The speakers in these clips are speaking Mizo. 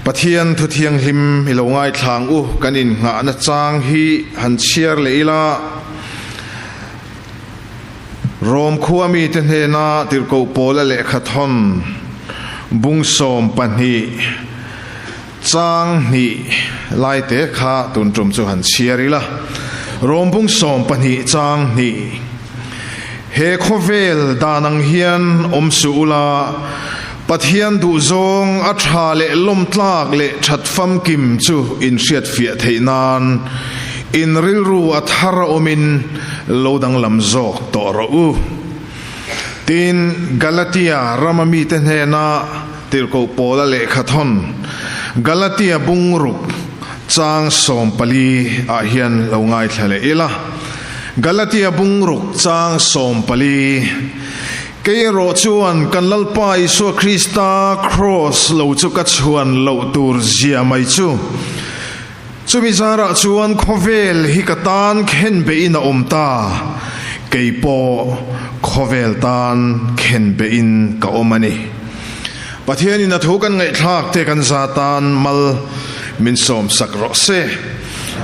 Pathian thu thianghlim i lo ngaithlang u, kan innghahna chang hi han chhiar leh ila. Rom khua mite hnena tirhkoh pawla lehkha thawn bung 12 chang hnih lai te kha tun tum chu han chhiar ila. Rom bung 12 chang hnih. He khawvel dan ang hian awm suh ula, Pathian duhzawng a tha leh lawmtlak leh that famkim chu in hriatfiah theih nan in rilru a thar a awmin lo danglam zawk tawh rawh u. Tin, Galatia rama mite hnena tirhkoh Paula lehkha thawn Galatia bungruk chang 14 ah hian lo ngaithla leh ila. Galatia bungruk chang 14, Kei erawh chuan kan Lalpa Isua Krista kraws lo chu ka chhuan loh tur zia mai chu. Chumi zarah chuan khawvel hi ka tan khen behin a awm ta, kei pawh khawvel tan khen behin ka awm a ni. Pathianin a thu kan ngaihthlak te kan za tan mal min sawmsak rawh se.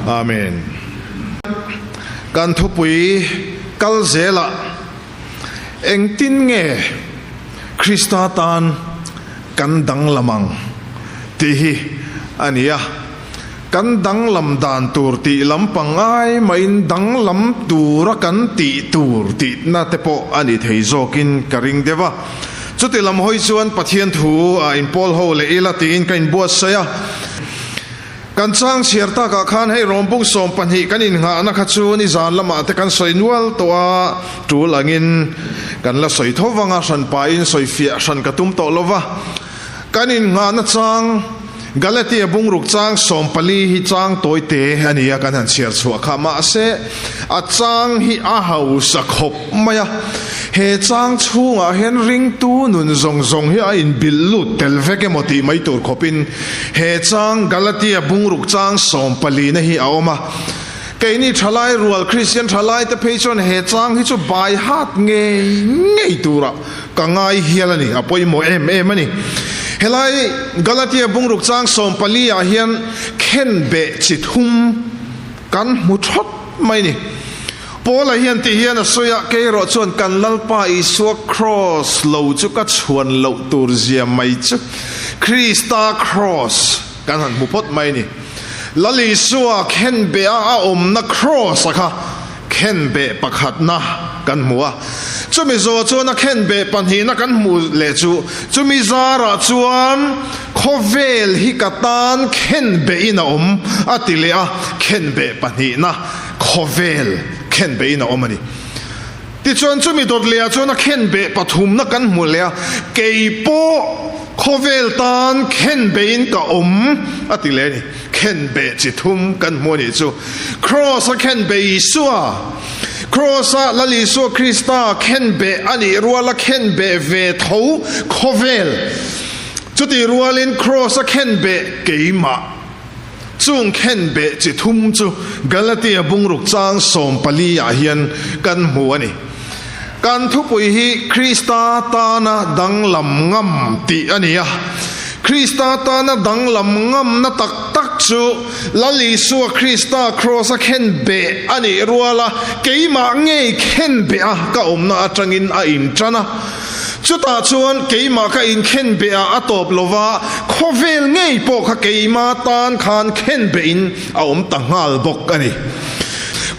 Amen. Kan thupui kal zelah engtin nge Krista tan kan danglam ang tih hi a ni a. Kan danglam dan tur tih lampang ai mahin danglam tura kan tih tur tihna te pawh a ni thei zawkin ka ring deuh a. Chuti lam hawi chuan Pathian thu a inpawl ho leh ila tiin ka inbuatsaih a. Kan chang chhiar takah khan hei rawmbung 12 kan innghahna kha chu nizan lamah te kan sawi nual tawh a, tul angin kan la sawi tho vang a, hran pahin sawi fiah hran ka tum tawh lo va. Kan innghahna chang Galatia bungruk chang 14 hi chang tawi te a ni a, kan han chhiar chhuah kha. Mahse, a chang hi a hausa khawp mai a. He chang chhungah hian ringtu nun zawng zawng hi a inbilh lut tel vek emaw tih mai tur khawpin he chang Galatia bungruk chang 14 na hi a awm a. Keini thalai rual Kristian thalai te phei chuan he chang hi chu bai hat ngei ngei turah ka ngai hial a ni, a pawimawh em em a ni. Helai Galatia bungruk chang 14 ah hian khen beh chi thum kan hmu thawt mai ni. Paula hian tih hian a sawi a, kei erawh chuan kan Lalpa Isua Kraws lo chu ka chhuan loh tur zia mai chu Krista Kraws kan han hmu phawt mai ni. Lal Isua khen beh a a awmna Kraws a kha khen beh pakhatna kan hmu a. Chumi zawh chuan a khen beh pahnihna kan hmu leh chu chumi zarah chuan khawvel hi ka tan khen behin a awm a ti leh a, khen beh pahnihna khawvel khen behin a awm a ni. Tichuan chumi dawt lehah chuan a khen beh pathumna kan hmu leh a, kei pawh khawvel tan khen behin ka awm a ti leh a ni. Khen beh chi thum kan hmu a nih chu. Kraws a khen beh Isua, Kraws a Lal Isua Krista khen beh a nih ruala khen beh ve tho khawvel. Chutih rualin Kraws a khen beh keimah. Chung khen beh chi thum chu Galatia bungruk chang 14 ah hian kan hmu a ni. Kan thupui hi Krista tana danglam ngam tih a ni a. Krista tana danglam ngamna tak tak chu Lal Isua Krista kraws a khen beh a nih ruala keimah ngei khen beh a ka awmna atangin a intan a. Chutah chuan keimah ka inkhen beh ah a tawp lova, khawvel ngei pawh kha keimah tan khan khen behin a awm ta nghal bawk a ni.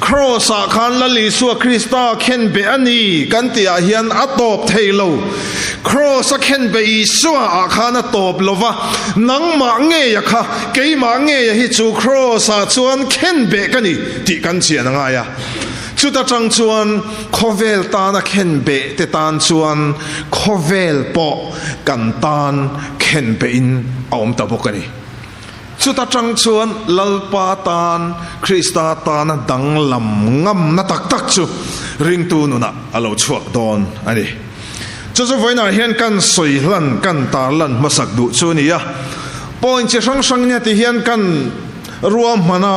Kraws ah khan Lal Isua Krista khen beh a ni kan tih ah hian a tawp thei lo. Kraws a khen beh Isua ah khan a tawp lova, nangmah ngeia kha keimah ngeia hi chu kraws ah chuan khen beh ka ni tih kan chian a ngai a. Chuta tang chuan khawvel tana khen beh te tan chuan khawvel pawh kan tan khen behin a awm ta bawk a ni. Chuta tang chuan Lalpa tan, Krista tana danglam ngamna tak tak chu ringtu nunah a lo chhuak dawn a ni. Chu chu vawiinah hian kan sawi hlan, kan tarlan hmasak duh chu a ni a. Point chi hrang hrang nia ti hian kan ruahman a.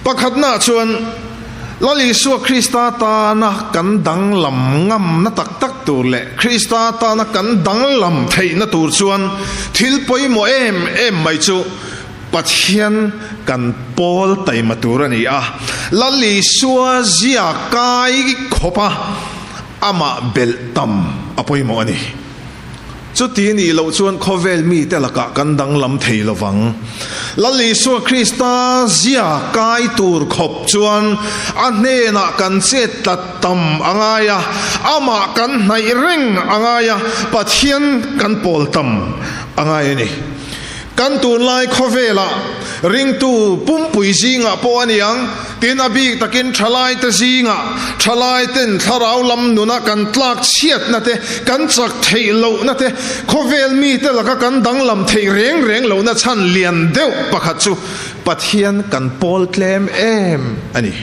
Pakhatnaah chuan. Lal Isua Krista tana kan danglam ngamna tak tak tur leh Krista tana kan danglam theihna tur chuan thil pawimawh em em mai chu Pathian kan pawl taima tur a ni a. Lal Isua zia kai khawpa amah belh tam a pawimawh a ni. Chuti nih loh chuan khawvel mite lakah kan danglam thei lo vang. Lal Isua Krista zia kai tur khawp chuan a hnenah kan chet tlat tam a ngai a, amah kan hnaih reng a ngai a, Pathian kan pawl tam a ngai a ni. Kan tunlai khawvelah ringtu pumpui zingah pawh a ni ang, tin a bik takin thalaite zingah thalaiten thlarau lam nuna kan tlak chhiatna te, kan chak theih lohna te, khawvel mite laka kan danglam theih reng reng lohna chhan lian deuh pakhat chu Pathian kan pawl tlem em a ni.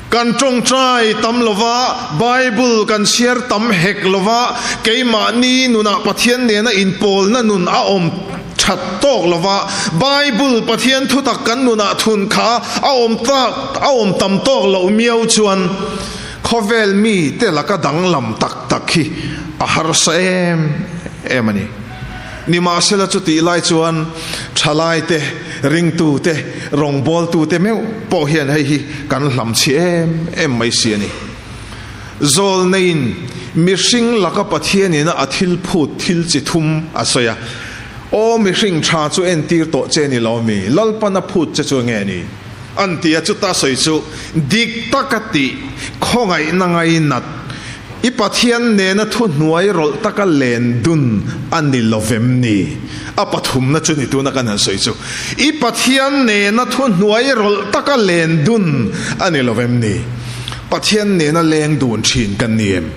Kan tawngtai tam lova, Bible kan chhiar tam hek lova, keimahni nunah Pathian nena inpawlna nun a awm that tawk lova, Bible Pathian thutak kan nunah thun kha a awm tak a awm tam tawk loh miau chuan khawvel mite laka danglam tak tak hi a harsa em em a ni. Nimahsela chutih lai chuan thalaite, ringtute, rawngbawltute meuh pawh hian hei hi kan hlamchhi em em mai si a ni. Zawlneiin mihring laka Pathianina a thil phut thil chi thum a sawi a, Aw mihring tha chu entir tawh che ni lo mi, Lalpan a phut che chu nge ni? An ti a, chuta sawi chu dik taka tih, khawngaihna ngainat, i Pathian nena thuhnuai rawlh taka len dun a ni lovem ni? A pathumna chu ni tuna kan han sawi chu, i Pathian nena thuhnuai rawlh taka len dun a ni lovem ni? Pathian nena leng dun thin kan ni em?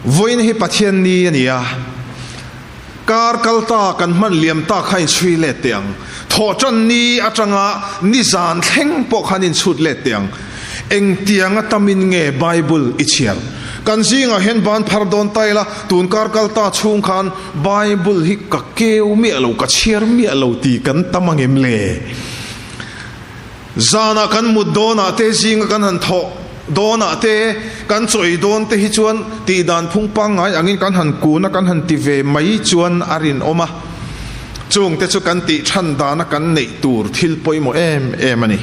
Vawiin hi Pathian ni a ni a. Kar kal ta kan hman liam ta kha inchhui let teh ang. Thawhtan ni atanga nizan thleng pawh khan inchhut let teh ang. Engtianga tamin nge Bible i chhiar? Kan zingah hian ban phar dawn ta ila, tun kar kal ta chhung khan Bible hi ka keu miah lo, ka chhiar miah lo tih kan tam angem le? Zanah kan mut dawnah te, zinga kan han thawh dawnah te, kan chawi dawn te hi chuan tihdan phung pangngai angin kan han kun a, kan han ti ve mai chuan a rinawm a. Chungte chu kan tih than dana kan neih tur thil pawimawh em em a ni.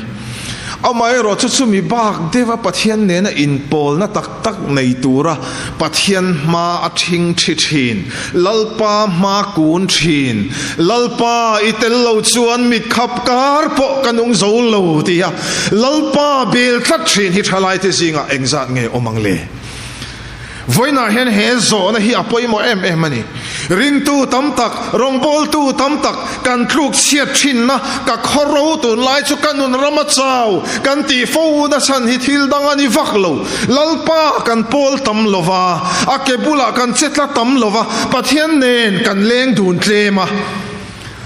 Amaherawh chu chumi bak deuha Pathian nena inpawlna tak tak nei tura Pathian hma a thing thi thin, Lalpa hma kun thin, Lalpa i tel lo chuan mit khap kar pawh ka nung zo lo tia Lalpa bel tlat thin hi thalaite zingah engzat nge awm ang le? Vawiinah hian he zawhna hi a pawimawh em em a ni. Ringtu tam tak, rawngbawltu tam tak kan tluk chhiat thinna ka khawro tunlai chu ka nun ram a chau kan tih fo na chhan hi thil dang a ni vak lo. Lalpa kan pawl tam lo va, a ke bulah kan che tla tam lo va, Pathian nen kan leng dun tlem a.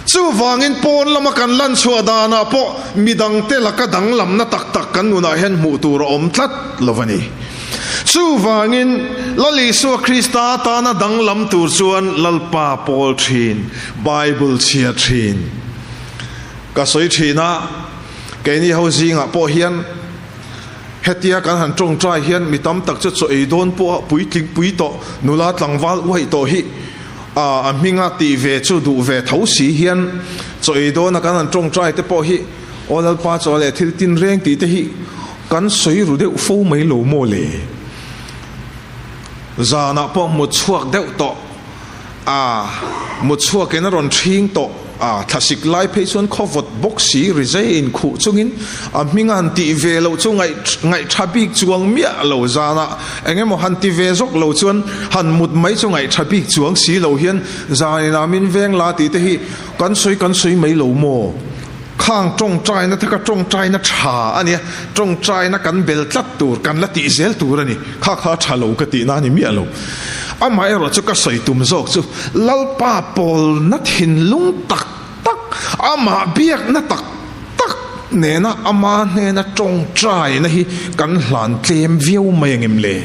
Chuvangin pawn lama kan lan chhuah danah pawh midangte laka danglamna tak tak kan nunah hian hmuh tur a awm tlat lo a ni. Chuvangin Lal Isua Krista tana danglam tur chuan Lalpa pawl thin, Bible chhiar thin. Ka sawi thin a, keini ho zingah pawh hian hetia kan han tawngtai hian mi tam tak chu chaw ei dawn pawha puitling pui tawh, nula tlangval uaih tawh hi a hminga tih ve chu duh ve tho si hian chaw ei dawna kan han tawngtai te pawh hi Aw Lalpa chaw leh thil tinreng tih te hi kan sawi ru deuh fo mai lo maw le? Zanah pawh mut chhuak deuh tawh a, mut chhuakin a rawn ṭhing tawh a, thlasik lai phei chuan khaw vawt bawk si rizei inkhuh chungin a hming a han tih ve loh chu ngaih ngaihṭha bik chuang miah lo zanah eng emaw han ti ve zawk lo chuan han mut mai chu ngaihṭha bik chuang si lo hian zanin ah min veng la tih te hi kan sawi kan sawi mai lo maw? Khang tawngtaina te kha tawngtaina tha a nia, tawngtaina kan bel tlat tur, kan la tih zel tur a ni. Kha kha tha lo ka tihna a ni miah lo. Amaherawh chu ka sawi tum zawk chu Lalpa pawlna thinlung tak tak, amah biakna tak tak nena ama hnena tawngtaina hi kan hlan tlem viau mai angem le?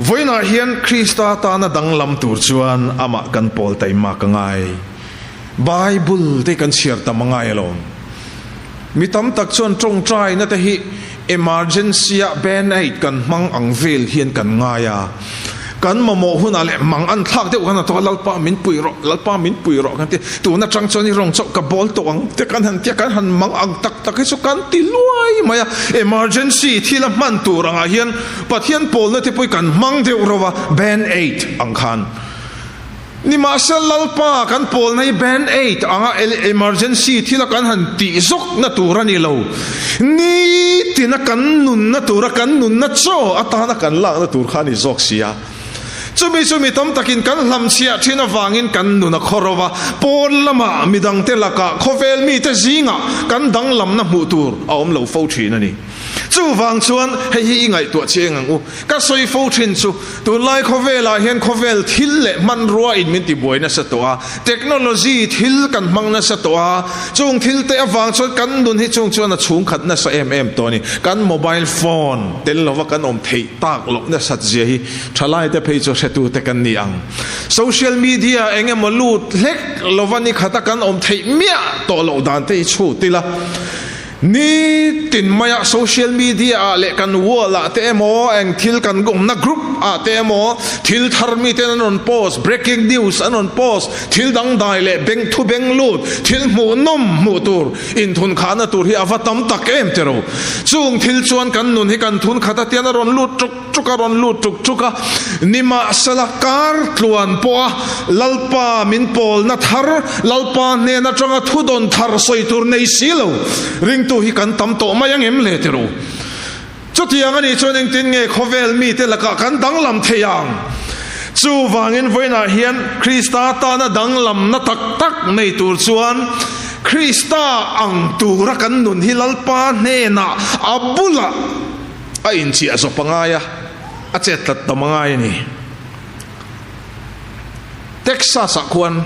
Vawiinah hian Krista tana danglam tur chuan amah kan pawl taima ka ngai. Bible te kan chhiar tam a ngai alawm. Mi tam tak chuan tawngtaina te hi emergency ah band aid kan hmang ang vel hian kan ngai a. Kan mamawh hunah leh mang an thlak deuh kan han tawk a, Lalpa min pui rawh, Lalpa min pui rawh kan ti. Tun atang chuan i rawng chauh ka bawl tawh ang te kan han tia, kan han mang ang tak tak hi chu kan ti luai mai a. Emergency thil a hman tur angah hian Pathian pawlna te pawh hi kan hmang deuh ro a, band aid ang khan. Nimahsela Lalpa kan pawlna hi band aid anga emergency thila kan han tih zawkna tur a ni lo. Nitina kan nunna tura kan nunna chaw atana kan lakna tur kha a ni zawk si a. Chumi chu mi tam takin kan hlamchhiah thin avangin kan nun a khaw ro va, pawn lamah midangte lakah khawvel mite zingah kan danglamna hmuh tur a awm lo fo thin a ni. Chuvang chuan hei hi i ngaihtuah chiang ang u. Ka sawi fo thin chu, tunlai khawvelah hian khawvel thil leh hmanrua in min tibuai nasa tawh a, technology thil kan hmang nasa tawh a, chung thil te avang chuan kan nun hi chung chuan a chhungkhat nasa em em tawh a ni. Kan mobile phone tel lova kan awm theih tak loh nasat zia hi thalai te phei chu hretu te kan ni ang. Social media eng emaw lut hlek lova ni khata kan awm theih miah tawh loh dan te hi chhut ila. Ni tin maia social media ah leh kan wall ah te emaw eng thil kan awmna group ah te emaw thil thar mi ten an rawn post, breaking news an rawn post, thil dangdai leh beng thu beng lut, thil hmuhnawm hmuh tur inthun khahna tur hi a va tam tak em ti ro. Chung thil chuan kan nun hi kan thun khat a tian a rawn lut ṭuk. Ṭuk a rawn lut ṭuk ṭuk a, nimahsela kar tluan pawha Lalpa min pawlna thar, Lalpa hnen aṭanga thudawn thar sawi tur nei si lo ringtu hi kan tam tawh mai ang em le ti ru. Chutiang a nih chuan engtin nge khawvel mite lakah kan danglam thei ang? Chuvangin vawiinah hian Krista tana danglamna tak tak nei tur chuan Krista ang tura kan nun hi Lalpa hnenah a bulah, A inchiah zawp a ngai a, a chet tlat tam a ngai a ni. Texas ah khuan,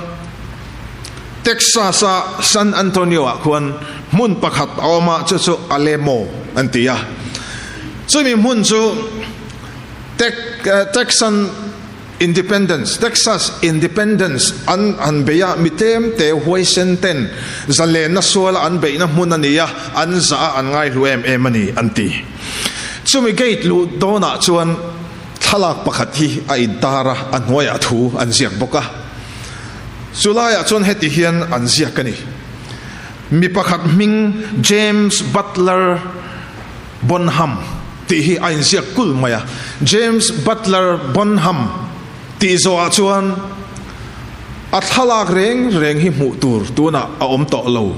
Texas a San Antonio ah khuan hmun pakhat a awm a, chu chu Alamo an ti a. Chumi hmun chu Texan Independence, Texas Independence an han bei a, mi tlem te huaisen ten zalenna suala an beihna hmun a ni a, an zah a, an ngaihlu em em a ni an ti. Chumi gate luh dawnah chuan thlalak pakhat hi a intar a, a hnuaiah thu an ziak bawk a. Chulaiah chuan heti hian an ziak a ni, Mi pakhat hming James Butler Bonham tih hi a inziak kul mai a. James Butler Bonham tih zawhah chuan a thlalak reng reng hi hmuh tur tunah a awm tawh lo.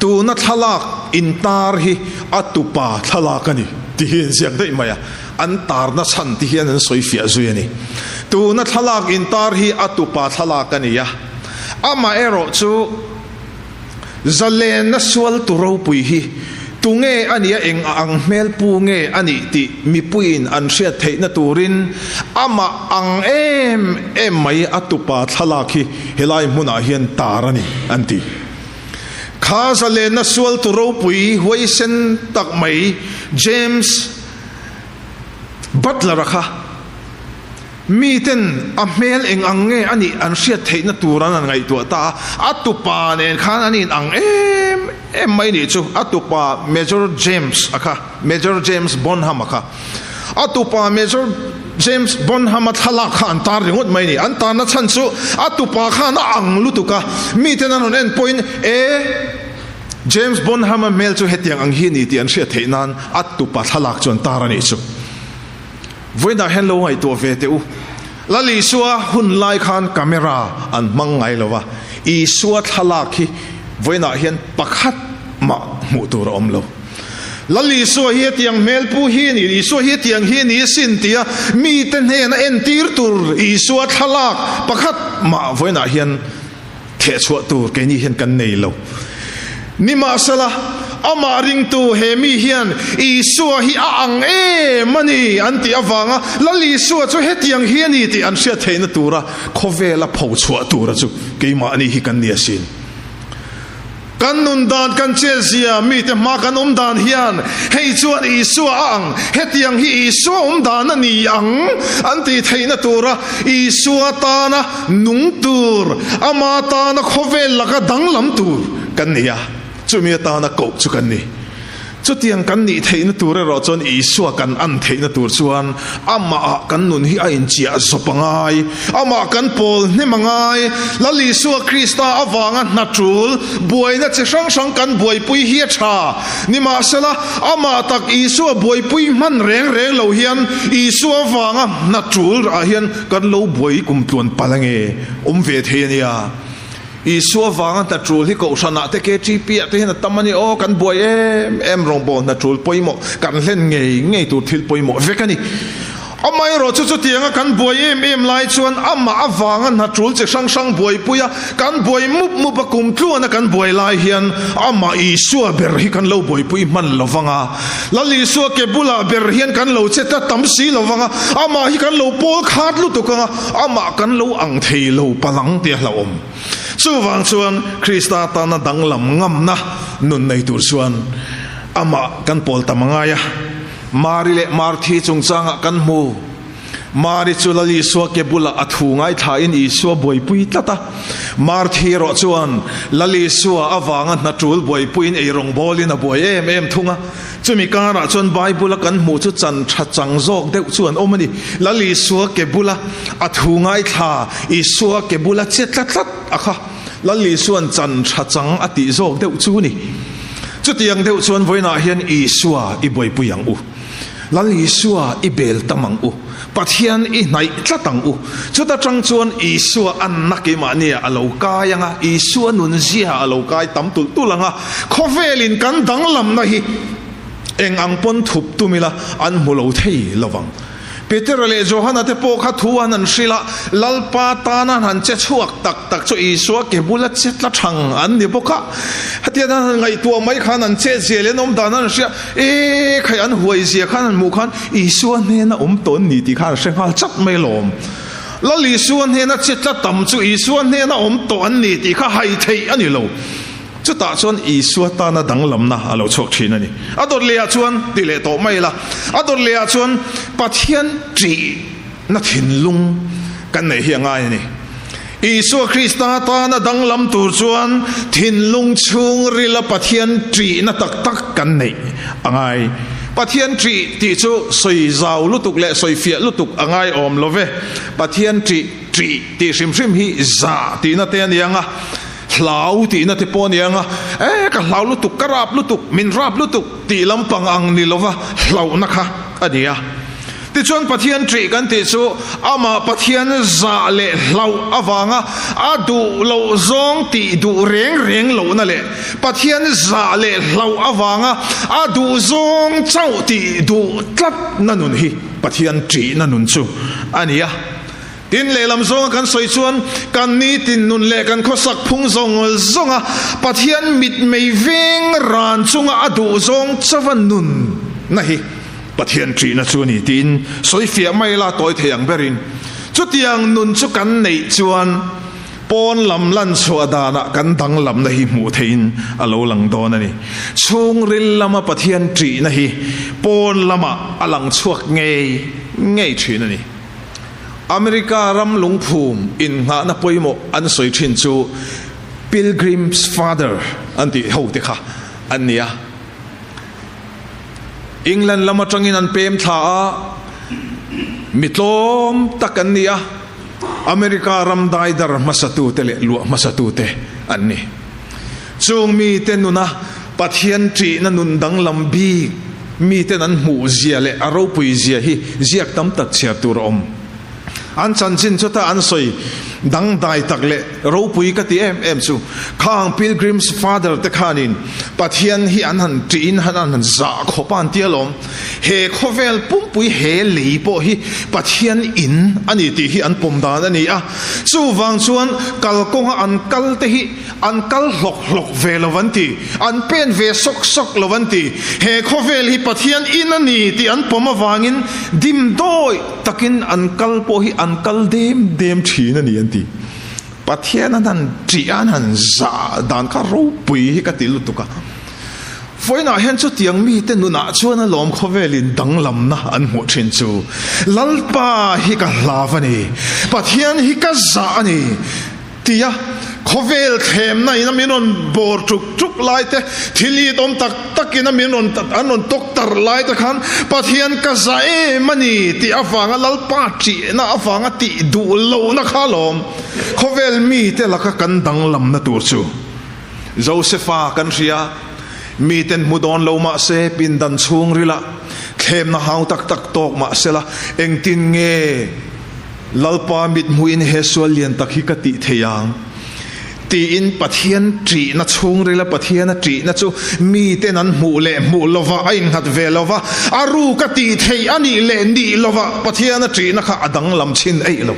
Tuna thlalak intar hi a tupa thlalak a ni tih hi a inziak daih mai a. An tarna chhan ti hian an sawi fiah zui a ni. Tuna thlalak intar hi a tupa thlalak a ni a. Amaherawh chu. Zalenna sualtu ropui hi tunge a nih a, eng ang hmelpu nge a nih tih mipuiin an hriat theihna turin amah ang em em mai a tupa thlalak hi helai hmunah hian tar a ni, an ti. Kha zalenna sualtu ropui huaisen tak mai James Butler-a kha, Miten a hmel eng ang nge a nih an hriat theihna tur an han ngaihtuah ta a, a tupa nen khan an in ang em em mai nih chu, a tupa Major James a kha, Major James Bonham a kha, a tupa Major James Bonham a thlalak kha an tar ringawt mai ni, an tarna chhan chu a tupa khan a ang lutuk a, miten an rawn en pawhin e James Bonham a hmel chu hetiang ang hi a ni tih an hriat theih nan a tupa thlalak chu an tar a nih chu. Vawiinah hian lo ngaihtuah ve teh u. Lal Isua hun lai khan camera an hmang ngai lo a, Isua thlalak hi vawiinah hian pakhat mah hmuh tur a awm lo. Lal Isua hi hetiang hmelpu hi a ni, Isua hi hetiang hi a ni asin tia mite hnena entir tur Isua thlalak pakhat mah vawiinah hian Thehchhuah tur keini hian kan nei lo. Nimahsela, amah ringtu he mi hian Isua hi a ang em a ni an tih avanga Lal Isua chu hetiang hi a ni tih an hriat theihna tura khawvela phochhuah tura chu keimahni hi kan ni asin. Kan nun dan, kan chelzia, mite hma kan awm dan hian hei chuan Isua a ang, hetiang hi Isua awm dan a ni ang an tih theihna tura Isua tana nung tur, ama tana khawvel laka danglam tur kan ni a. Chumi atana koh chu kan ni. Chutiang kan nih theihna tur erawh chuan Isua kan an theihna tur chuan amahah kan nun hi a inchiah zawp a ngai, amah kan pawl hnem a ngai. Lal Isua Krista avanga hna tul, buaina chi hrang hrang kan buaipui hi a tha. Nimahsela, amah tak Isua buaipui hman reng reng lo hian Isua avanga hna tul ah hian kan lo buai kum tluan palh ange awm ve thei a nia. Isua vanga hna tul hi Kohhranah te KTP ah te hian a tam a ni aw, kan buai em em rawngbawl hna tul pawimawh kan hlen ngei ngei tur thil pawimawh vek a ni. Amaherawh chu chutianga kan buai em em lai chuan amah avanga hna tul chi hrang hrang buaipui a, kan buai mup mup a kum tluana kan buai lai hian amah Isua ber hi kan lo buaipui hman lo vang a, Lal Isua ke bulah ber hian kan lo che ta tam si lo vang a, amah hi kan lo pawl khat lutuk ang a, amah kan lo ang thei lo palang tih a hlauhawm. Chuvang chuan Krista tana danglam ngamna nun nei tur chuan amah kan pawl tam a ngai a. Mari leh Marthi chungchangah kan hmu. Mari chu Lal Isua ke bulah a thu ngaithlain Isua buaipui tlat a. Marthi erawh chuan Lal Isua avanga hna tul buaipuiin ei rawngbawlin a buai em em thung a. Chumi karah chuan Bible-a kan hmuh chu chan tha chang zawk deuh chu an awm a ni. Lal Isua ke bula a thu ngaithla, Isua ke bula che tlat tlat a kha. Lal Isua'n chan tha chang a tih zawk deuh chu a ni. Chutiang deuh chuan vawiinah hian Isua i buaipui ang u. Lal Isua i bel tam ang u. Pathian i hnaih tlat ang u. Chuta tang chuan Isua anna keimahnia a lo kai ang a, Isua nunzia a lo kai tam tulh tulh ang a, khawvelin kan danglamna hi eng ang pawn thup tum ila an hmu lo thei lo vang. Petera leh Johana te pawh kha thu an han hrilh a, Lalpa tana an han che chhuak tak tak chu Isua ke bula che tla thang an ni bawk a. Hetiang an han ngaihtuah mai khan an chetzia leh an awm dan an hria, E khai an huai zia khan an hmuh khan Isua hnena awm tawh an ni tih khan an hre nghal chat mai alawm. Lal Isua hnena che tla tam chu Isua hnena awm tawh an ni tih kha hai theih a ni lo. Chutah chuan Isua tana danglamna a lo chhuak thin a ni. A dawt lehah chuan, ti leh tawh mai ila, a dawt lehah chuan Pathian ṭihna thinlung kan neih hi a ngai a ni. Isua Krista tana danglam tur chuan thinlung chhungrila Pathian ṭihna tak tak kan neih a ngai. Pathian ṭih tih chu sawi zau lutuk leh sawi fiah lutuk a ngai awm lo ve. Pathian ṭih, ṭih tih hrim hrim hi zah tihna te a ni ang a. Hlau tihna te pawh a ni ang a, E, ka hlau lutuk, ka rap lutuk, min rap lutuk tih lampang ang ni lova hlauhna kha a ni a. Tichuan Pathian ṭih kan tih chu amah Pathian zah leh hlauh avanga a duh loh zawng tih duh reng reng lohna leh Pathian zah leh hlauh avanga a duh zawng chauh tih duh tlatna nun hi Pathian ṭihna nun chu a ni a. Tin, lehlam zawnga kan sawi chuan kan nitin nun leh kan khawsak phung zawng zawnga Pathian mitmei veng ran chunga a duh zawng chauva nun na hi Pathian ṭihna chu a ni tiin sawi fiah mai la tawi thei ang berin chutiang nun chu kan neih chuan pawn lam lan chhuah danah kan danglamna hi hmuh theihin a lo lang dawn a ni. Chhungril lama Pathian ṭihna hi pawn lamah a lang chhuak ngei ngei ṭhin a ni. America ram lungphum innghahna pawimawh an sawi thin chu Pilgrim's Father an tih ho te kha an ni a. England lam atangin an pem thla a, mi tlawm tak an ni a, America ram daidar hmasatute leh luah hmasatute an ni. Chung mite nuna Pathian ṭihna nun danglam bik miten an hmuh zia leh a ropui zia hi ziak tam tak chhiar tur a awm. An chanchin chuta an sawi dangdai tak leh ropui ka ti em em chu khang Pilgrim's Father te khanin Pathian hi an han ṭihin han an han zah khawp a an ti alawm. He khawvel pumpui he lei pawh hi Pathian in a ni tih hi an pawm dan a ni a. Chuvang chuan kalkawnga an kal te hi An kal hlawk hlawk ve lo an ti, an pen ve sawk sawk lo an ti. He khawvel hi Pathian in a ni tih an pawm avangin dim dawi takin an kal pawh hi an kal dem dem thin a ni an ti. Pathian an han ṭih a, an han zah dan kha ropui hi ka ti lutuk a. Vawiinah hian chutiang mite nunah chuan a lawm khawvelin danglamna an hmuh thin chu, Lalpa hi ka hlav a ni, Pathian hi ka zah a ni. Tia. Khawvel thlemna in a min rawn bawr ṭuk ṭuk lai te, thil it awm tak tak in a min rawn an rawn tawk tar lai te khan Pathian ka za em a ni tih avanga Lalpa ṭihna avanga tih duh lohna kha alawm khawvel mite laka kan danglamna tur chu. Josefa kan hria, miten hmu dawn lo mah se pindan chhungrilah thlemna hau tak tak tawk mah sela engtin nge Lalpa mithmuhin he sual lian tak hi ka tih thei ang tiin Pathian ṭihna chhungrila Pathiana ṭihna chu miten an hmuh leh hmuh lova a innghat ve lova, a ru ka tih theih a nih leh nih lova Pathiana ṭihna kha a danglam chhin eih lo.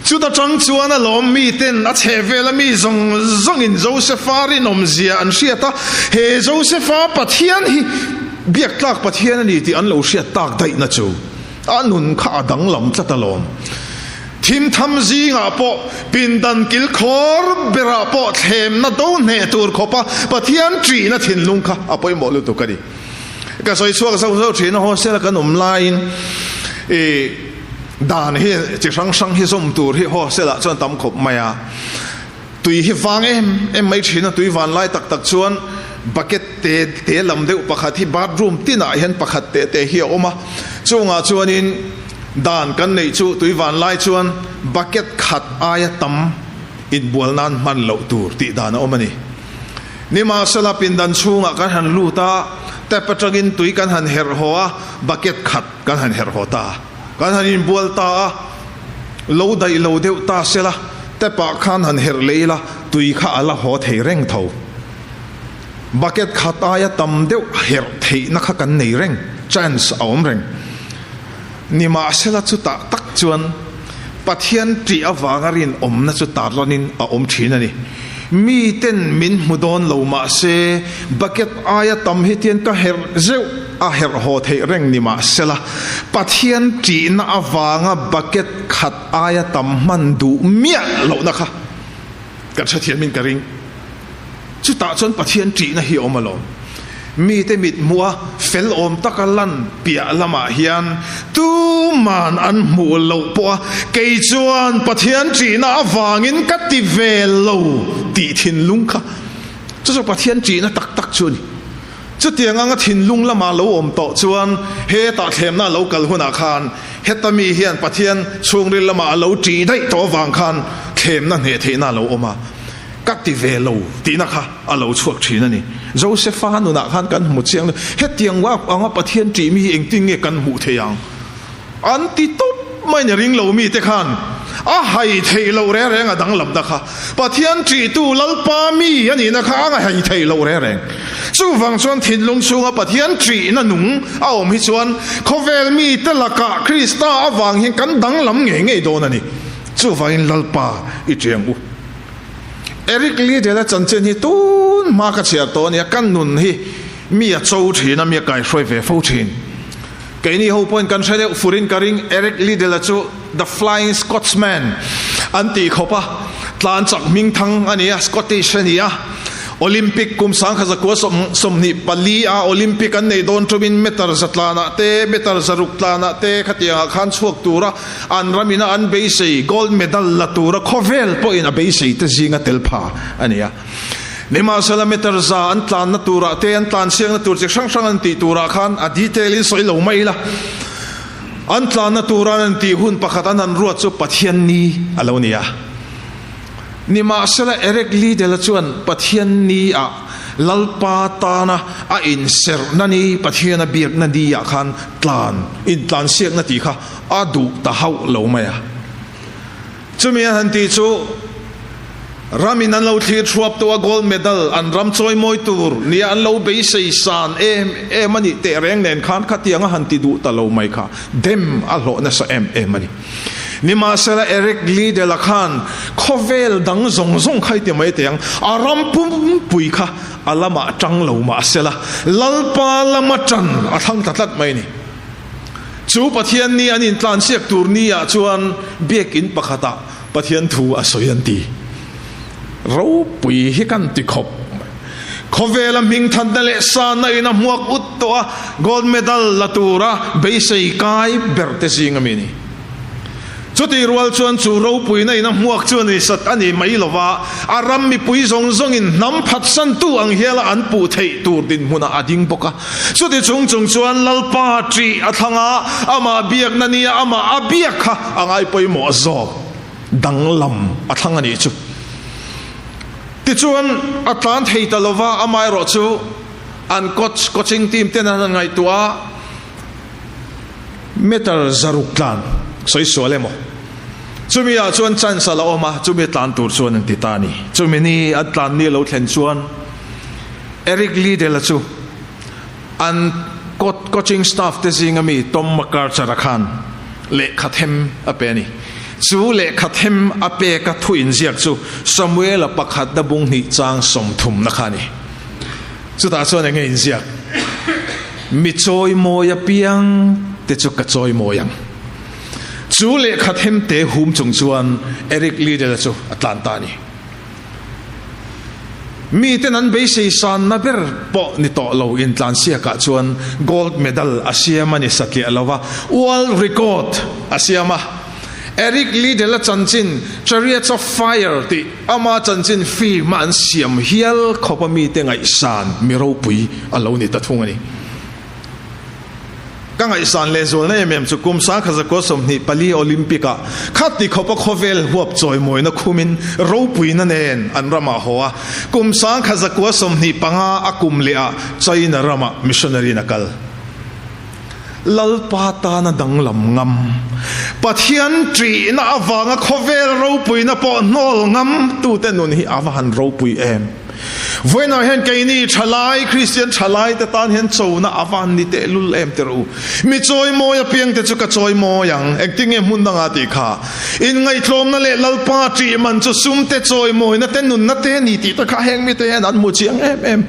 Chuta ṭang chuan a lawm miten a chhehvela mi zawng zawngin Josefa rinawmzia an hriat a, he Josefa Pathian hi biak tlak Pathian a ni tih an lo hriat tak daihna chu. A nun kha a danglam tlat alawm. Thim tham zingah pawh, pindan kil khawr berah pawh thlemna do hneh tur khawpa Pathian ṭihna thinlung kha a pawimawh lutuk a ni. Ka sawi chhuak zauh zauh ṭhin a, hostel-a kan awm laiin i dan hi chi hrang hrang hi zawm tur hi hostel-ah chuan tam khawp mai a. Tui hi vang em em mai thin a, tui van lai tak tak chuan bucket te te lam deuh pakhat hi bathroom tinah hian pakhat te te hi a awm a, chungah chuanin dan kan neih chu tui van lai chuan bucket khat aia tam inbual nan hman loh tur tih dan a awm a ni. Nimahsela pindan chhungah kan han lut a, tap atangin tui kan han herh haw a, bucket khat kan han herh haw ta. Kan han inbual ta a, lo daih lo deuh ta sela, tap ah khan han herh leh ila, tui kha a la haw thei reng tho. Bucket khat aia tam deuh herh theihna kha kan nei reng, chance a awm reng. Nimahsela chutah tak chuan Pathian ṭih avanga rinawmna chu tarlanin a awm ṭhin a ni. Miten min hmu dawn lo mahse, bucket aia tam hi tian ka herh zeuh a herh haw theih reng ni mahsela, Pathian ṭihna avanga bucket khat aia tam hman duh miah lohna kha kan hrethiamin ka ring. Chutah chuan Pathian ṭihna hi a awm alawm. Mite mit hmuh a fel awm taka lan piah lamah hian tuman an hmuh loh pawh a, kei chuan Pathian ṭihna avangin ka ti ve lo tih thinlung kha chu chu Pathian ṭihna tak tak chu a ni. Chutiang anga thinlung lama lo awm tawh chuan hetah thlemna a lo kal hunah khan heta mi hian Pathian chhungril lama a lo ṭih daih tawh avang khan thlemna hneh theihna a lo awm a. Ka ti ve lo tihna kha a lo chhuak thin a ni. Josefa nunah khan kan hmu chiang lo. Hetiang anga Pathian ṭih mi hi engtin nge kan hmuh theih ang? An ti tawp mai ni ring lo mite khan a hai theih loh reng reng a danglamna kha. Pathian ṭihtu Lalpa mi a nihna kha a hai theih loh reng reng. Chuvang chuan thinlung chhunga Pathian ṭihna nung a awm hi chuan khawvel mite lakah Krista avang hian kan danglam ngei ngei dawn a ni. Chuvangin Lalpa i ṭih ang u. Eric Liddell-a chanchin hi tun hma ka chhiar tawh a nia, ka nun hi mi a cho thin a, mi a kaihruai ve fo thin. Keini ho pawhin kan hre deuh furin ka ring, Eric Liddell-a chu The Flying Scotsman an tih khawp a, tlan chak hmingthang a ni a, Scottish a ni a. Olympic kum 1924 a Olympic an neih dawn tumin meter za tlanah te, meter zaruk tlanah te khatiangah khan chhuak tura An ramina an beisei gold medal la tura khawvel pawhin a beisei te zinga tel pha a ni a. Nimahsela meter za an tlanna turah te an tlansiakna tur chi hrang hrang an tih turah khan a detail in sawi lo mai ila. An tlanna tura an tih hun pakhat an han ruat chu Pathian ni a lo ni a. Nimahsela Eric Liddell-a chuan Pathian ni ah Lalpa tana a inserhna ni Pathian a biakna ni ah khan tlan intlansiakna tih kha a duh ta hauh lo mai a. Chumi an han tih chu ramin an lo thlir thuap tawh a, gold medal an ram chawimawi tur nia an lo beisei san em em a nih teh reng nen khan khatiang a han ti duh ta lo mai kha dem a hlawh nasa em em a ni. Nimahsela Eric Liddell-a khan khawvel dang zawng zawng kha i ti mai teh ang, a ram pumpui kha a lamah tang lo mahsela Lalpa lama tan a thlang ta tlat mai a ni. Chu Pathian ni an intlansiak tur ni ah chuan biakinn pakhatah Pathian thu a sawi an ti. Ropui hi kan ti khawp. Khawvela hmingthanna leh sanna in a hmuak ut tawh a, gold medal la tura beisei kai ber te zing a mi ni. Chutih rual chuan chu ropuina in a hmuak chu a ni sat a ni mai lo va, a ram mipui zawng zawngin hnam phatsantu ang hiala an puh theih tur dinhmunah a ding bawk a. Chuti chung chung chuan Lalpa ṭih a thlang a, amah biakna nia amah a biak kha a ngaipawimawh zawk danglam a thlang a nih chu. Tichuan a tlan thei ta lo va, amaherawhchu an coach, coaching team ten an han ngaihtuah a, Meter zaruk tlan sawi sual emaw? Chumi ah chuan chance a la awm a, chumi tlan tur chuan an ti ta a ni. Chumi ni an tlan ni a lo thlen chuan Eric Liddell-a chu an coaching staff te zinga mi Tom McArthur-a khan lehkha them a pe a ni. Chu lehkha them a peka thu inziak chu Samuel-a pakhatna bung hnih chang sawmthumna kha a ni. Chutah chuan enge inziak? Mi chawimawi apiang te chu ka chawimawi ang. Chu lehkha themte hum chung chuan Eric Liddell-a chu a tlan ta a ni. Miten an beisei sanna ber pawh ni tawh lo intlansiakah chuan gold medal a siam a ni satliah lo va, world record a siam a. Eric Liddell-a chanchin Chariots of Fire tih ama chanchin film a an siam hial khawp a mite ngaihsan mi ropui a lo ni ta thung a ni. Ka ngaihsan lehzualna em em chu kum sangkha 24 Olympic ah khati khawp a khawvel huap chawimawina khumin ropuina nen an ramah haw a, kum 1925 a kum leh ah China ramah missionary in a kal. Lalpa tana danglam ngam, Pathian ṭihna avanga khawvel ropuina pawh hnawl ngam tute nun hi a va han ropui em! Vawiinah hian keini ṭhalai, Kristian ṭhalai te tan hian chona a va han ni tehlul em tirh u. Mi chawimawi apiangte chu ka chawimawi ang, engtinge hmun dangah tih kha. Inngaihtlawmna leh Lalpa ṭih man chu sumte chawimawina te nunna te a ni tih te kha heng mite hian an hmu chiang em em.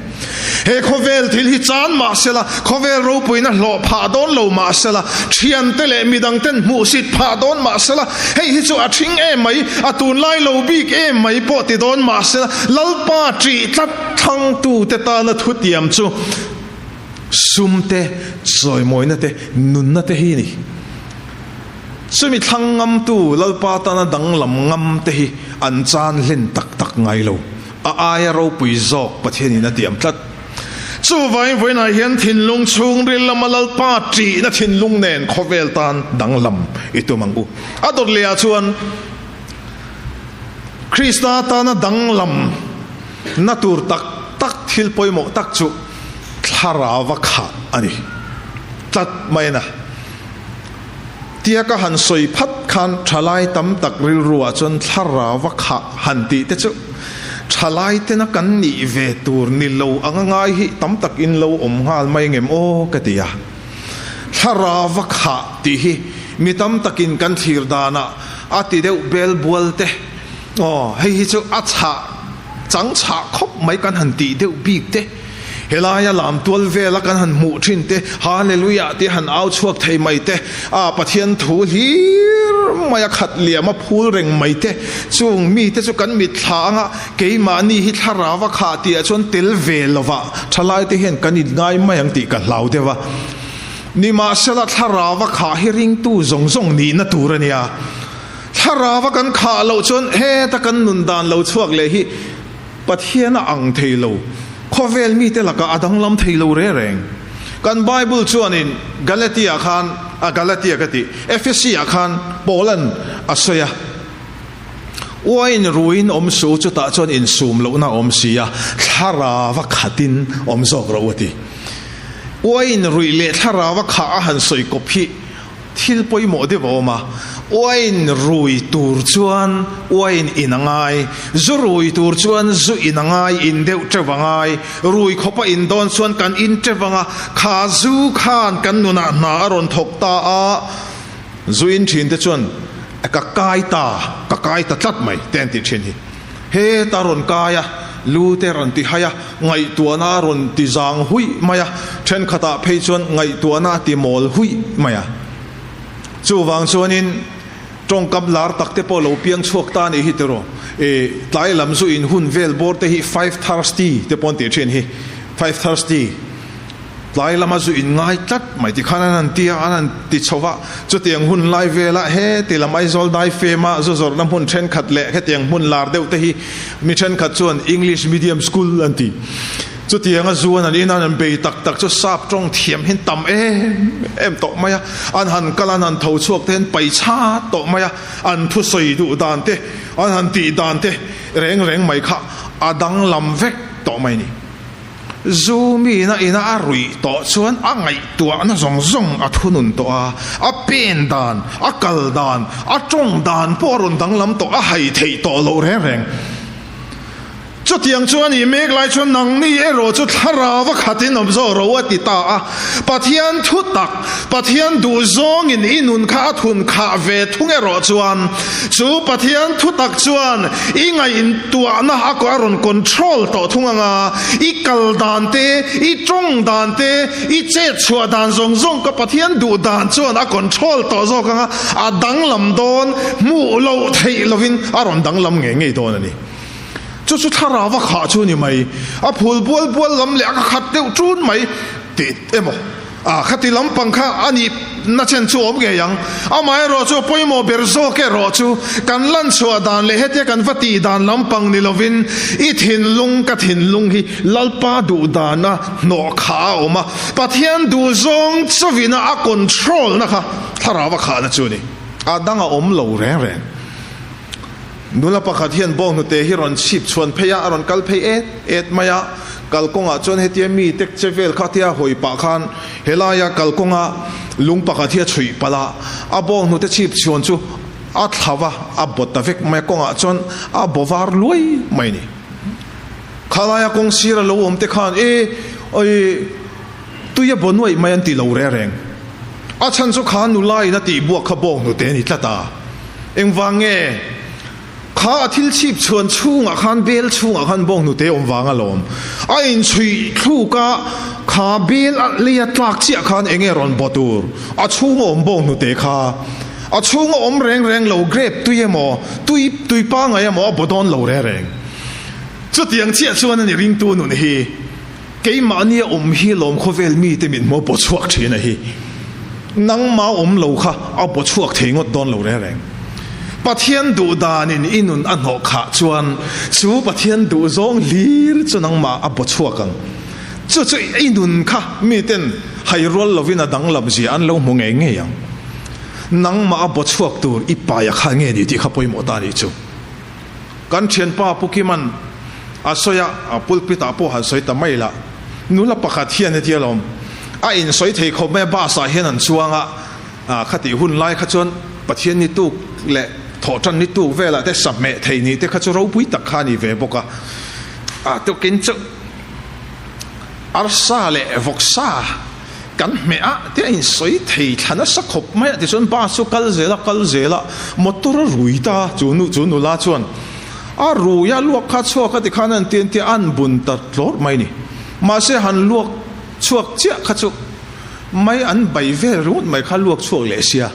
He khawvel thil hi chan mah sela, khawvel ropuina hlawh phah dawn lo mah sela, thiante leh midangten hmuhsit phah dawn mah sela, hei hi chu a thing em mai, a tunlai lo bik em mai pawh ti dawn mah sela, Lalpa ṭih tlat thlangtute tana thutiam chu sumte, chawimawina te, nunna te hi a ni. Chumi thlang ngamtu Lalpa tana danglam ngam te hi an chan hlen tak tak ngai lo. A aia ropui zawk Pathianin a tiam tlat. Chuvangin vawiinah hian thinlung chhungril lama Lalpa ṭihna thinlung nen khawvel tan danglam i tum ang u. A dawt lehah chuan Krista tana danglam na tur tak tak thil pawimawh tak chu thlarauva khah a ni tlat mai a na. Tia ka han sawi phat khan thalai tam tak rilruah chuan thlarau a khah han tih te chu thalai tena kan nih ve tur ni lo anga ngai hi tam tak in lo awm nghal mai ngem aw ka ti a. Thlarau a khah tih hi mi tam takin kan thlir danah a ti deuh bel bual te aw hei hi chu a chhah chang chhah khawp mai kan han tih deuh bik te. Helaia lam tual vela kan han hmuh thin te, Hallelujah tih han au chhuak thei mai te, a Pathian thu hlir mai a khat liam a phul reng mai te, chung mite chu kan mitthla anga keimahni hi thlarau a khah tih ah chuan tel ve lovah thalai te hian kan inngai mai ang tih ka hlau deuh a. Nimahsela thlarau a khah hi ringtu zawng zawng nihna tur a nia. Thlarau a kan khah loh chuan heta kan nun dan lo chhuak leh hi Pathian a ang thei lo, khawvel mite lakah a danglam thei lo reng reng. Kan Bible chuanin Galatia khan, a Galatia ka tih, Ephesi-ah khan Paula'n a sawi a, Uain ruiin awm suh u, chutah chuan insum lohna a awm si a, thlarava khatin awm zawk rawh u a ti. Uain ruih leh thlarava khah a han sawi kawp hi Thil pawimawh deuh a awm a, uain rui tur chuan uain in a ngai, zu rui tur chuan zu in a ngai, in deuh teuh a ngai, rui khawpa in dawn chuan kan in teuh ang a, kha zu khan kan nunah hna a rawn thawk ta a, zu in thin te chuan ka kai ta, ka kai ta tlat mai te an tih thin hi. Heta rawn kai a, lu te rawn ti hai a, ngaihtuahna a rawn ti zang huih mai a, thenkhatah phei chuan ngaihtuahna a ti mawl huih mai a. Chuvang chuanin tawngkam lar tak te pawh lo piang chhuak ta anih hi tiraw, e tlai lam zu in hun vel bawr te hi five thirsty te pawh an tih thin hi, five thirsty. Tlai lama zu in ngai tlat mai ti khan an han ti a, an han ti chho va. Chutiang hun lai velah heti lam Aizawl dai fema zu zawrhna hmun thenkhat leh hetiang hmun lar deuh te hi mi thenkhat chuan English medium school an ti. Chutianga zu an han in a, an han bei tak tak chu sap tawng thiam hian tam em em tawh mai a, an han kal a, an han tho chhuak te hian pai chhat tawh mai a, an thusawi duh dan te, an han tih dan te reng reng mai kha a danglam vek tawh mai a ni. Zu mina ina a ruih tawh chuan a ngaihtuahna zawng zawng a thunun tawh a, a pen dan, a kal dan, a tawng dan pawh a rawn danglam tawh, a hai theih tawh loh reng reng. Chutiang chu a nih mek lai chuan nangni erawh chu thlarau a khatin awm zawk ro a ti ta a. Pathian thu tak, Pathian duh zawngin i nun kha a thun khah ve thung erawh chuan chu Pathian thu tak chuan i ngaihtuahna a a rawn control tawh thung ang a, i kal dan te, i tawng dan te, i chet chhuah dan zawng zawng ka Pathian duh dan chuan a control tawh zawk ang a, a danglam dawn hmuh loh theih lovin a rawn danglam ngei ngei dawn a ni. Chu chu thlarau a khah chu a ni mai. A phul bual bual lam leh a ka khat deuh ṭun mai tih emaw a khati lampang kha a nih na chen chu awm ngei ang. Amaherawh chu a pawimawh ber zawk erawh chu kan lanchhuah dan leh hetia kan va tih dan lampang ni lovin i thinlung ka thinlung hi Lalpa duh dana hnawh khah a awm a, Pathian duh zawng chawina a control na kha thlarau a khahna chu a ni. A dang a awm lo reng reng. Nula pakhat hian bawnghnute hi rawn chhip chhuan phei a, a rawn kal phei et et mai a. Kalkawngah chuan hetia mi tek che vel kha tia hawi pah khan helaia kalkawnga lung pakhat hi a chhuih palh a, a bawnghnute chhip chhuan chu a thla va, a baw ta vek mai a, kawngah chuan a baw var luai mai a ni. Khalaia kawng sira lo awm te khan e, oi, tui a baw nuaih mai an ti lo reng reng. A chhan chu kha nula in a tih buak kha bawnghnute a ni tlat a. Engvang nge? Kha a thil chhip chhuan chhungah khan bel chhungah khan bawnghnute awm vang alawm. A inchhuih thluk a, kha bel a lei a tlak chiah khan eng nge rawn baw tur? A chhunga awm bawnghnute kha a chhunga awm reng reng lo grape tui emaw, tui tui pangai emaw a baw dawn lo reng reng. Chutiang chiah chuan a ni ringtu nun hi. Keimahnia awm hi lawm khawvel mite min hmuh baw chhuak thin a hi. Nangma awm lo kha a baw chhuak thei ngawt dawn lo reng reng. Pathian duh danin i nun a hnawh khah chuan chu Pathian duh zawng hlir chu nangmah a baw chhuak ang. Chu chu i nun kha miten hai rual lovin a danglam zia an lo hmu ngei ngei ang. Nangmah a baw chhuak tur i paia kha nge ni tih kha pawimawh ta nih chu. Kan thianpa Pu Kiman a sawi a, a pulpit ah pawh han sawi ta mai lah. Nula pakhat hian heti alawm, a insawi thei khawp mai a, bus ah hian an chuang a, khatih hun lai kha chuan Pathian ni tuk leh thawhtan ni tuk velah te sahmeh thei nih te kha chu ropui tak kha a ni ve bawk a. A tukin chu arsa leh vawksa Kan hmeh a te a insawi thei thla nasa khawp mai a tichuan bus chu kal zel a kal zel a motor a rui ta a chu nu chu nula chuan a rui a luak kha chhuak a tikhan an ti an ti a an bun ta tlawr mai a ni mahse han luak chhuak chiah kha chu mai an bai vel ringawt mai kha luak chhuak leh sia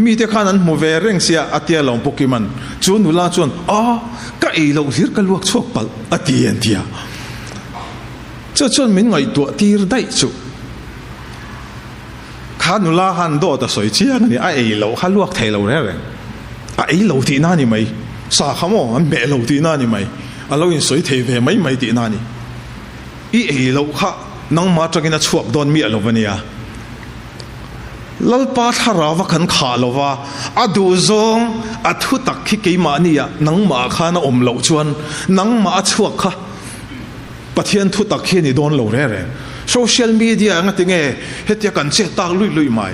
mite khan an hmu ve reng sia a tia lo bawk i man chu nula chuan a ka ei loh hlir ka luak chhuak palh a ti an ti a. Chu chuan min ngaihtuah tir daih chu. Kha nula han dawt a sawi chiang a ni, a ei loh kha luak thei lo reng reng. A ei lo tihna a ni mai, sa kha maw an hmeh lo tihna a ni mai, a lo insawi thei ve mai mai tihna a ni. I ei loh kha nangmah atangin a chhuak dawn miah lo va nia. Lalpa thlarau a kan khah lo va, a duhzawng a thu tak khi keimahniah nangmah khan a awm loh chuan nangmah a chhuak kha Pathian thu tak hi a ni dawn lo reng reng. Social media anga tinge hetia kan chet tak luih luih mai.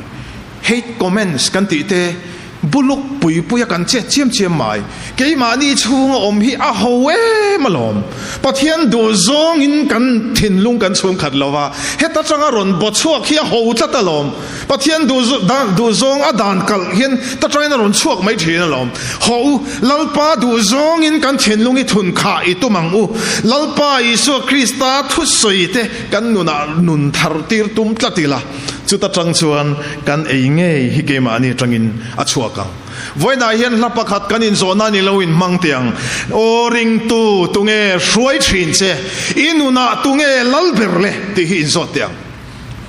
Hate comments kan tih te buluk pui pui a kan chet chiam chiam mai. Keimahni chhunga awm hi a ho em alawm. Pathian duh zawngin kan thinlung kan chhungkhat lo va, heta tanga rawn baw chhuak hi a ho tlat alawm. Pathian duh zawng a dan kalh hian ta tangin a rawn chhuak mai thin alawm. Haw u, Lalpa duh zawngin kan thinlung i thun khah i tum ang u. Lalpa Isua Krista thusawi te kan nunah nun thar tir tum tlat ila, chuta tang chuan kan ei ngei hi keimahni atangin a chhuak ang. Vawiinah hian hla pakhat kan inzawhna ni lo in hmang teh ang. Aw ringtu, tunge hruai thin che? I nunah tunge lal ber le? tih hi inzawt teh ang.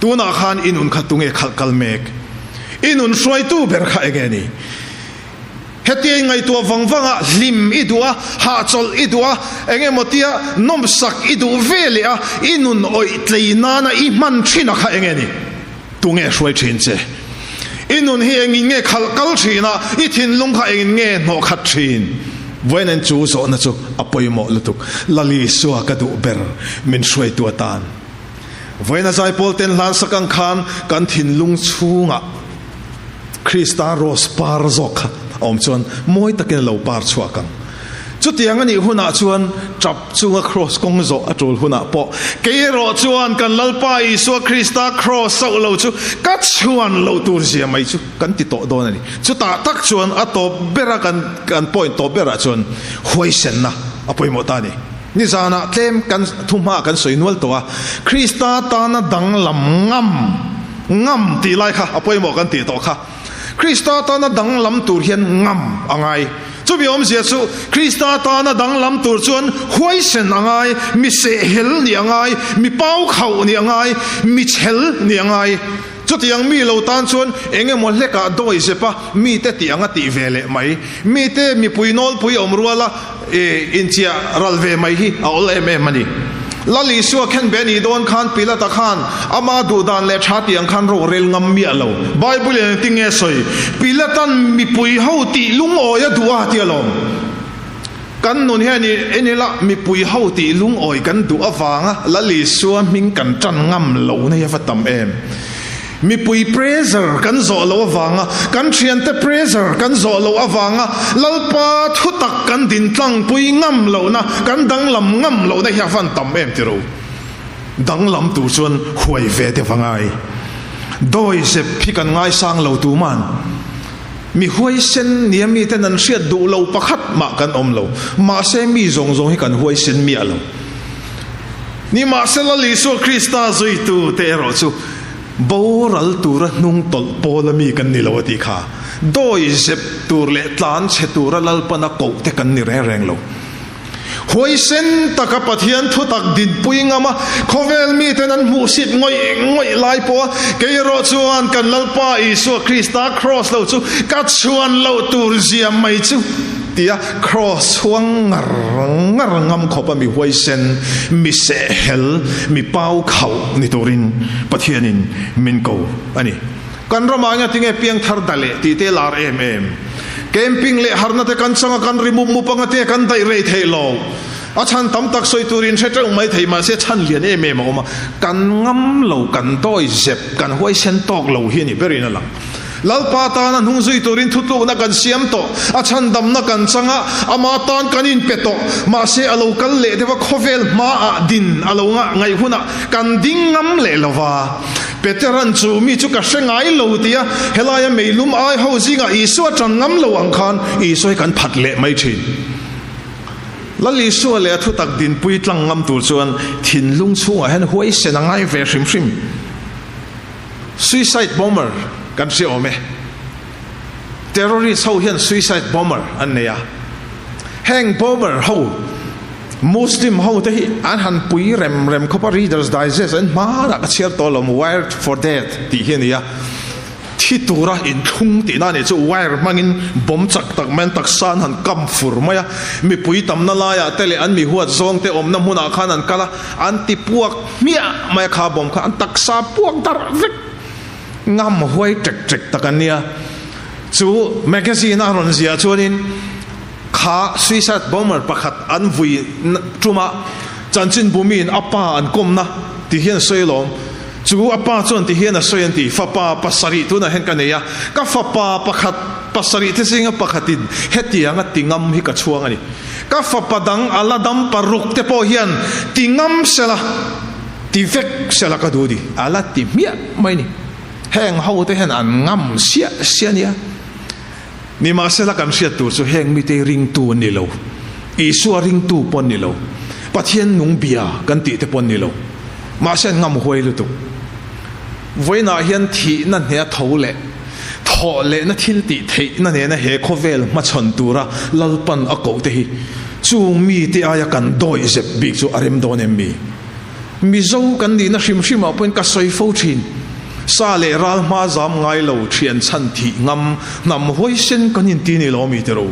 Tunah khan i nun kha tunge khalh kal mek? I nun hruaitu ber kha enge ni? Hetia i ngaihtuah vang vang a, hlim i duh a, hahchawlh i duh a, eng emaw tia nawmsak i duh ve leh a, i nun awih tlei nana i hman thin a kha enge ni? Tunge hruai thin che? I nun hi engin nge khalh kal thin a, i thinlung kha engin nge hnawhkhat thin? Vawiin chu zawhna chu a pawimawh lutuk. Lali Isua ka duh ber min hruaitu atan. Vawiin a zaipawl ten hlan sak ang khan kan thinlung chhungah Krista rose par zawk kha a awm chuan mawi takin a lo par chhuak ang. Chutiang a nih hunah chuan tap chunga kraws kawng zawh a tul hunah pawh kei erawh chuan kan Lalpa Isua Krista kraws sauh lo chu ka chhuan loh tur zia mai chu kan ti tawh dawn a ni. Chutah tak chuan a tawp bera kan kan point tawp berah chuan huaisenna a pawimawh ta a ni. Nizanah tlem kan thuhma kan sawi nual tawh a, Krista tana danglam ngam ngam tih lai kha a pawimawh kan tih tawh kha. Krista tana danglam tur hian ngam a ngai. Chumi awmzia chu Krista tana danglam tur chuan huaisen a ngai, mi sehhel nih a ngai, mi paukhauh nih a ngai, mi chhel nih a ngai. Chutiang mi lo tan chuan eng emaw hlekah dawi zep a, mite tih ang a tih ve leh mai. Mite mipui nawlpui awm ruala inchiah ral ve mai hi a awl em em a ni. Lal Isua khen be nih dawn khan Pilata khan ama duh dan leh tha tih ang khan rorel ngam miah lo. Bible in engtin nge sawi? Pilatan mipui ho tih lungawi a duh a ti alawm. Kan nun hian en ila mipui ho tih lungawi kan duh avanga Lal Isua hming kan tan ngam lo na hi a va tam em. Mipui pressure kan zawh loh avanga, kan thiante pressure kan zawh loh avanga Lalpa thutak kan din tlangpui ngam lohna, kan danglam ngam lohna hi a van tam em tiro. Danglam tur chuan huai ve deuh a ngai. Dawi zep hi kan ngaisang lo tuman. Mi huaisen nia miten an hriat duh lo pakhat mah kan awm lo. Mahse mi zawng zawng hi kan huaisen miah lo. Nimahsela Isua Krista zuitu te erawh chu boral tura hnung tawlh pawl a mi kan ni lo a tih kha. Dawi zep tur leh tlan chhe tura Lalpana koh te kan ni reng reng lo. Huaisen taka Pathian thutak dinpui ngam a, khawvel miten an hmuhsit ngawih ngawih lai pawha kei erawh chuan kan Lalpa Isua Krista kraws lo chu ka chhuan loh tur zia mai chu tia kraws chhuang ngar ngar ngam khawpa mi huaisen, mi sehhel, mi pau khauh ni turin Pathianin min ko a ni. Kan ramah hian tinge piangthar da leh tih te lar em em. Camping leh harna te kan changa kan ri mup mup anga te kan daih rei theih lo. A chhan tam tak sawi turin hre teuh mai thei mahse chhan lian em em a awm a. Kan ngam lo, kan dawi zep, kan huaisen tawk lo hi a ni berin a lang. Lalpa tana hnung zui turin thutlukna kan siam tawh, a chhandamna kan chang a, ama tan kan inpe tawh. Mahse a lo kal leh deuh a, khawvel hmaah din a lo ngaih hunah kan ding ngam leh lo va. Peteran chu mi chu ka hre ngai lo tia helaia meilum ai ho zingah Isua tan ngam lo ang khan Isua hi kan phat leh mai thin. Lal Isua leh a thutak dinpui tlang ngam tur chuan thinlung chhungah hian huaisen a ngai ve hrim hrim. Suicide bomber kan hre awm e. Terrorist ho hian suicide bomber an nei a. Heng bomber ho Muslim ho te hi an han pui rem rem khawp a, Reader's Digest an hmanah ka chhiar tawh lo, Wired for Death tih hi a ni a, thi tura inthlung tihna a nih chu wire hmangin bomb chak tak mai an taksa an han kam fur mai a, mipui tamna laiah te leh an mi huat zawng te awmna hmunah khan an kal a, an ti puak hmiah mai a kha bomb kha an taksa puak darh vek ngam huai ṭek ṭek tak an nia. Chu magazine a rawn ziah chuanin. Kha suicide bomber pakhat an vui ṭuma chanchinbumiin a pa an kawmna ti hian sawi alawm. Chu a pa chuan ti hian a sawi an ti, Fapa pasarih tunah hian ka nei a, ka fapa pakhat pasarih te zinga pakhatin hetianga ti ngam hi ka chhuang a ni. Ka fapa dang a la dam paruk te pawh hian ti ngam sela, ti vek sela ka duh a ni, a la ti hmiah mai a ni. Heng ho te hian an ngam siah siah a nia. Nimahsela kan hriat tur chu heng mite ringtu an ni lo, Isua ringtu pawh an ni lo, Pathian nung bia kan tih te pawh an ni lo. Mahse an ngam huai lutuk. Vawiinah hian thihna hnea tho leh thawh lehna thil tih theihna nena he khawvel hmachhawn tura Lalpan a koh te hi chung mite aia kan dawih zep bik chu a rem dawn em mi? Mizo kan nihna hrim hrim ah pawhin ka sawi fo thin. Sa leh ral hma zam ngai lo, thian chhan thih ngam, hnam huaisen kan inti ni lo mi tiro.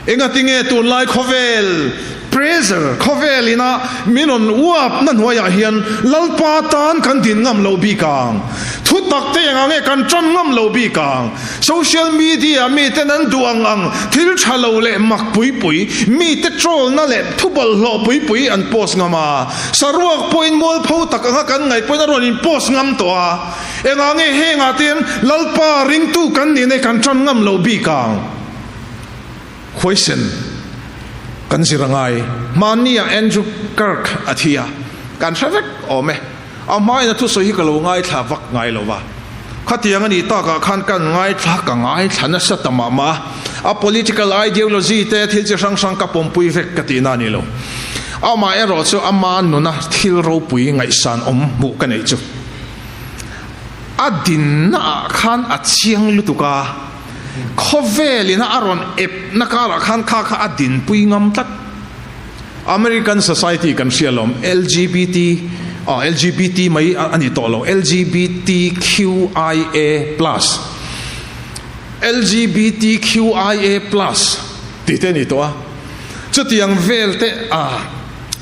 Engatinge tunlai khawvel pressure khawvel ina min rawn uap na hnuaiah hian Lalpa tan kan din ngam lo bik ang? Thu tak te engah nge kan tan ngam lo bik ang? Social media miten an duh ang ang thil tha lo leh mak pui pui, mite troll na leh thu bawlhhlawh pui pui an post ngam a. Saruak pawhin mualpho tak anga kan ngaih pawhin a rawn in post ngam tawh a. Engah nge hengah te hian Lalpa ringtu kan nih nei kan tan ngam lo bik ang? Huaisen kan zir a ngai. Hmanni ah Andrew Kirk a thi a, kan hre vek awm e. A hmain a thusawi hi ka lo ngaithla vak ngai lo va. Khatiang a nih takah khan kan ngaithla ka ngaithla nasa ta mah mah a. A political ideology te thil chi hrang hrang ka pawmpui vek ka tihna a ni lo. Amaherawh chu ama nuna thil ropui ngaihsan awm hmuh ka neih chu a dinna ah khan a chiang lutuk a. Khawvel ina a rawn ep na karah khan kha kha a dinpui ngam tlat. American society kan hria lawm, LGBT, ah LGBT mai a ni tawh lo, LGBTQIA plus, LGBTQIA plus tih te a ni tawh a. Chutiang vel te ah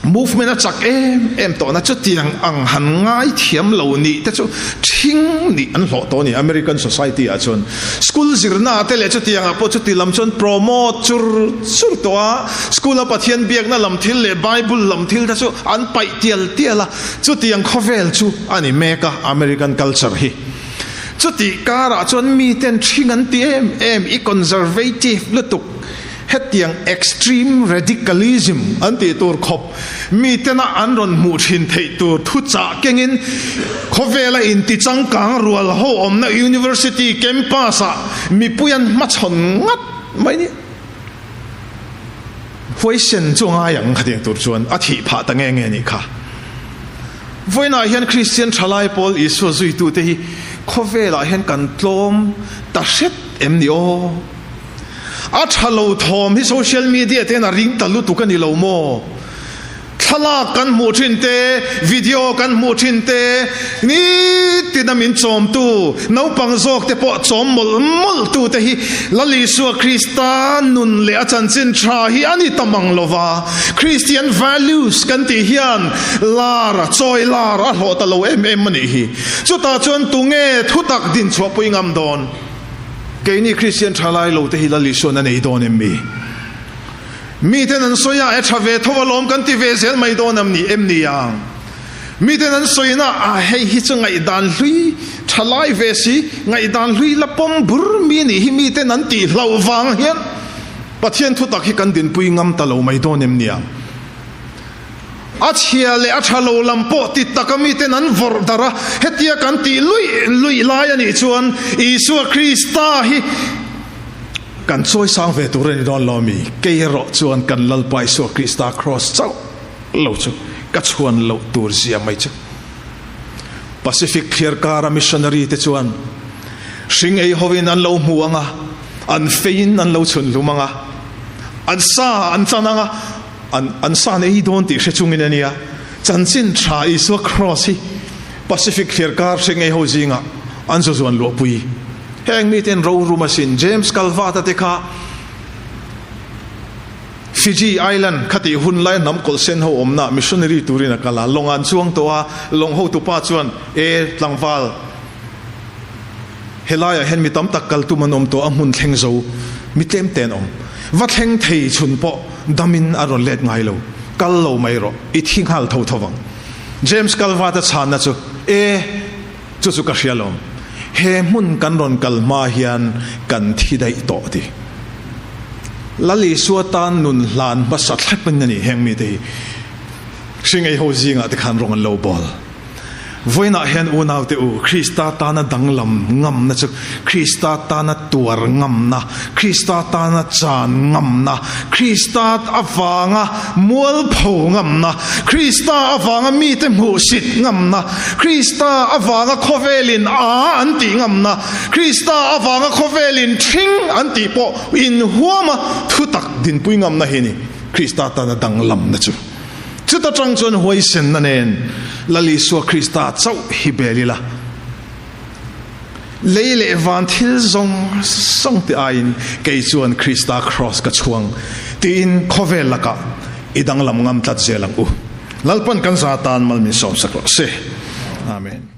Movement a chak em em tawhna chutiang ang han ngaithiam lo nih te chu ṭhing nih an hlawh tawh a ni American society ah chuan. School zirna te leh chutiang ah pawh chuti lam chuan promote chur chur tawh a, school a Pathian biakna lam thil leh Bible lam thil te chu an paih tial tial a, chutiang khawvel chu a ni mek a American culture hi. Chutih karah chuan miten ṭhing an ti em em i conservative lutuk. Hetiang extreme radicalism an tih tur khawp mitena an rawn hmuh thin theih tur thuchah kengin khawvela intichangkang rual ho awmna university campus ah mipui an hmachhawn ngat mai ni. Huaisen chu a ngai ang khatiang tur chuan a thih phah ta nge nge nih kha. Vawiinah hian Kristian thalai pawl Isua zuitute hi khawvelah hian kan tlawm ta hret em ni aw? A tha lo thawm hi social media te hian a ring ta lutuk a ni lo maw? Thlalak kan hmuh thin te, video kan hmuh thin te, nitin a min chawmtu, naupang zawk te pawh chawm mawlh mawlh tu te hi Lal Isua Krista nun leh a chanchin tha hi a ni ta mang lo va. Christian values kan tih hian lar a chawi lar a hlawh ta lo em em a nih hi. Chutah chuan tunge thutak dinchhuahpui ngam dawn? Keini Kristian tha lai lo te hi Lal Isuan a nei dawn em mi? Miten an sawi a, e tha ve tho alawm kan ti ve zel mai dawn am ni em ni ang? Miten an sawi na a, hei hi chu ngaihdan hlui tha lai ve si, ngaihdan hlui la pawm bur mi nih hi miten an tih hlauh vang hian Pathian thutak hi kan dinpui ngam ta lo mai dawn em ni ang? A chhia leh a tha lo lam pawh ti taka miten an vawrh darh a, hetia kan tih luih luih lai a nih chuan Isua Krista hi kan chawi sang ve tur a ni dawn lo mi? Kei erawh chuan kan Lalpa Isua Krista kraws chauh lo chu ka chhuan loh tur zia mai chu. Pacific thliarkara missionary te chuan hring ei hovin an lo hmu ang a, an feiin an lo chhun hlum ang a, an sa an chan ang a, An an san ei dawn tih hre chungin a nia. Chanchin tha Isua Kraws hi Pacific thlir kar hre ngei ho zingah an zu zuan luahpui. Heng miten rorum asin James Calvert-a te kha Fiji Island khatih hun lai hnam kawlh sen ho awmna missionary turin a kal a, lawng an chuang tawh a, lawng hotupa chuan e tlangval helaiah hian mi tam tak kal tum an awm tawh a, hmun thleng zo mi tlem te an awm. Va thleng thei chhun pawh damin a rawn let ngai lo, kal lo mai rawh, i thi nghal tho tho vang. James Calvert-a chhanna chu, E, chu chu ka hria lawm. He hmun kan rawn kal hma hian kan thi daih tawh ti. Lal Isua tan nun hlan hmasa thlep in a ni heng mite hi. Hringei ho zingah te khan rawng an lo bawl. Vawiinah hian unaute u, Krista tana danglam ngamna chu Krista tana tuar ngamna, Krista tana chan ngamna, Krista avanga mualpho ngamna, Krista avanga mite hmuhsit ngamna, Krista avanga khawvelin a an tih ngamna, Krista avanga khawvelin ṭhing an tih pawh inhuama thutak dinpui ngamna hi a ni, Krista tana danglamna chu. Chuta tang chuan huaisenna nen Lal Isua Krista chauh hi bel ila. Lei leh van thil zawng zawng te aiin kei chuan Krista Kraws ka chhuang tiin khawvel lakah i danglam ngam tlat zel ang u. Lalpan kan za tan mal min sawmsak rawh se. Amen.